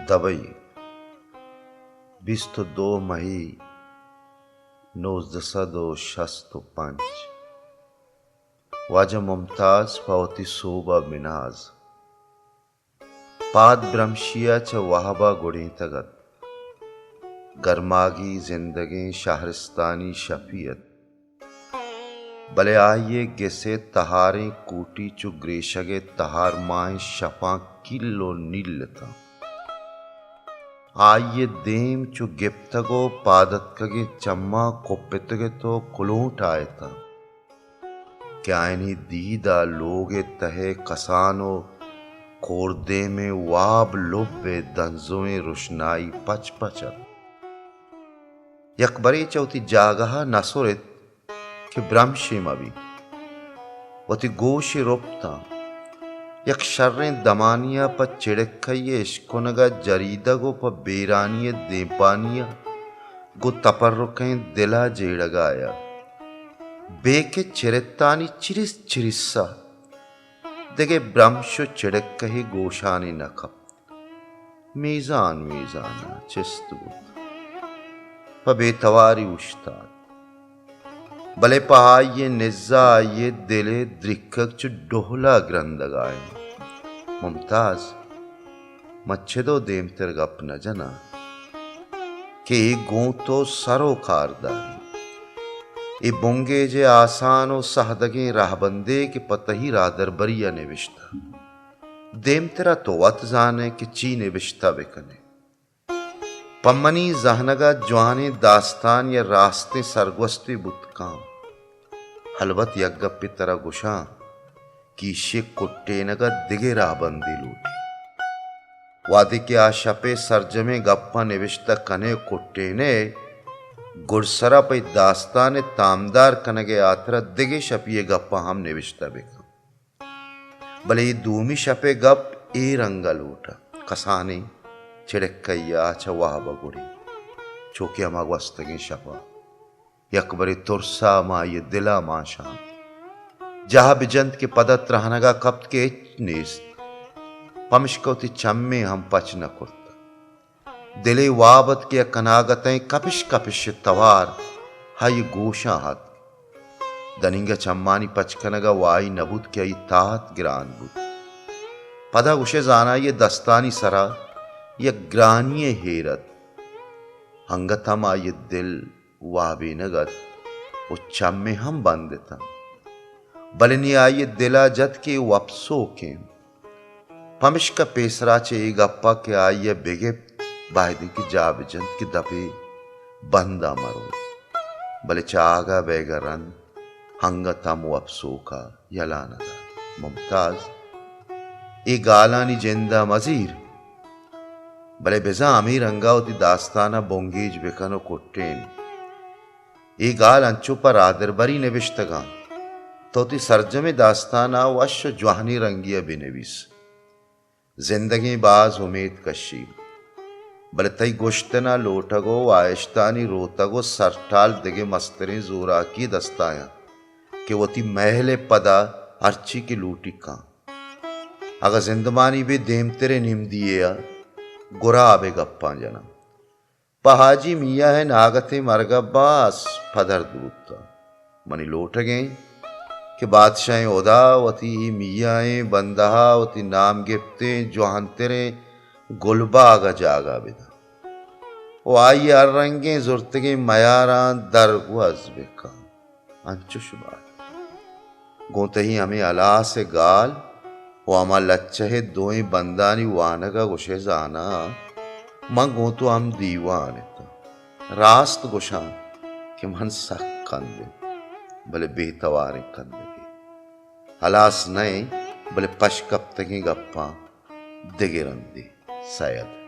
تبئی، بیست و دو مئی نوزدہ سد و شست و پنچ۔ واجہ ممتاز پہ وتی سوب ءَ بناز پاد برمشی ءَ چہ وہب ءَ گڑینتگ ات۔ گرماگی زندگیں شہرستانی شپی ات، بلے آئی ءِ گس ءِ تہاریں کوٹی چو گریشگ ءِ تہارماہیں شپاں کیل و نیل اتاں۔ آئی ءِ دیم چو گپتگ و پاد اتکگیں چماں کپتگ ات و کلونٹ آیتاں کہ آیانی دید ءَ لوگ ءِ تہ ءِ کسان و کوردیمیں واب لب ءِ دنزوئیں رشنائی پچ پچ ات۔ یکبرے چہ وتی جاگہ ءَ نہ سرت کہ برمشے مہ بیت۔ وتی گوش ءَ رپتاں۔ یک شریں دمانی ءَ پہ چڑکئی ءِ اشکنگ ءَ جریدگ و پہ بیرانی ءِ دیمپانی ءَ گوں تپرکیں دل ءَ جیڑگ ءَ آیا۔ بے کہ چرتانی چریس چریس ءَ دگہ برمش و چڑکہے گوشانی نہ کپت۔ میزان میزان ءَ چست بوت، پہ بے تواری اوشتات، بلے پہ آئی ءِ نز ءَ آئی ءِ دل ءِ درکگ چو ڈہل ءَ گرندگ ءَ انت۔ ممتاز، من چدو دیمتر گپ نہ جناں کہ اے گوں تو سر و کار داری۔ اے بنگیج ءِ آسان و سہدگیں رہبندے کہ پہ تئی راہدربری ءَ نبشتہ۔ دیمترا تو وت زانئے کہ چی نبشتہ بکنئے۔ پہ منی زہنگ ءَ جوانیں داستان یا راستیں سرگوستے بوت کن۔ البت یک گپے ترا گوشاں کہ ایشی ءِ کٹینگ ءَ دگہ راہبندے لوٹیت۔ وہدے کہ آ شپ ءِ سرجمیں گپاں نبشتہ کنئے و کٹینئے، گڈسرا پہ اے داستان ءِ تامدار کنگ ءِ ہاترا دگہ شپی ءِ گپاں ہم نبشتہ بکن۔ بلے اے دومی شپ ءِ گپ اے رنگ ءَ لوٹاں، کسانیں چڑکئی ءَ چہ وہب ءَ گڑینت، چو کہ ہما گوستگیں شپ ءَ یکبرے ترس ءَ ہمائی ءِ دل ءَ مانشانت۔ جاہ بجنت کہ پدا ترہنگ ءَ کپت کہ ہچ نیست، پمشکہ وتی چمے ہم پچ نہ کرت۔ دل ءِ واب ات کہ یک اناگتئیں کپش کپش ءِ توار آئی ءِ گوشاں اتک۔ دنیگہ چمانی پچ کنگ ءَ واہی نہ بوت کہ آئی ءِ تاہت گران بوت۔ پدا گوشئے زانائی ءِ دستانی سرا یک گرانی ءِ ہیر ات۔ انگت ہم آئی ءِ دل وابینگ ات و چمے ہم بند اتنت۔ بلے نی آئی ءِ دل ءَ جت کہ اے وپسوک انت۔ پمشکہ پیسرا چہ اے گپ ءَ کہ آئی ءَ بگپت، باید انت کہ جاہ بجنت کہ دپے بند ءَ مروت۔ بلے چہ آگاہ بئیگ ءَ رند انگت ہم وپسوک ءَ یلہ نہ دات۔ ممتاز، اے گالانی جند ءَ مزیر، بلے بزاں ہمے رنگ ءَ وتی داستان ءَ بنگیج بکن و کٹین۔ اے گال انچو پہ راہدربری نبشتگ انت۔ تو وتی سرجمیں داستان ءَ وش و جوانیں رنگے ءَ بنویس۔ زندگیں باز امیت کشی، بلے تئی گوشتن ءَ لوٹگ و واہشتانی روتگ و سرٹال دگہ مستریں زوراکی دست ءَ انت کہ وتی مہل ءِ پدا ہرچی کہ لوٹی کن۔ اگاں زندمانی بہ دیمتریں نمدی یے ءَ گراب ءِ گپاں جناں۔ پہ حاجی میاں ءِ ناگتیں مرگ ءَ باز پدرد بوتاں۔ منی لوٹگ انت کہ بادشاہیں ہدا وتی اے میاں ءِ بندہ ءَ وتی نام گپتیں جوانتریں گلباگ ءَ جاگہ بدنت و آئی ءِ ہر رنگیں زرتگیں میاراں درگوز بکنت۔ انچش بات۔ گوں تئی ہمے ہلاس ءِ گال و ہما لچہ ءِ دوئیں بندانی وانگ ءَ گوشئے زاناں، من گوں تو ہم دیوان اتاں۔ راست گوشاں کہ من سک کندیں، بلے بے تواریں کندگے۔ ہلاس نہ ایں، بلے پش کپتگیں گپاں دگہ رندے۔ سید۔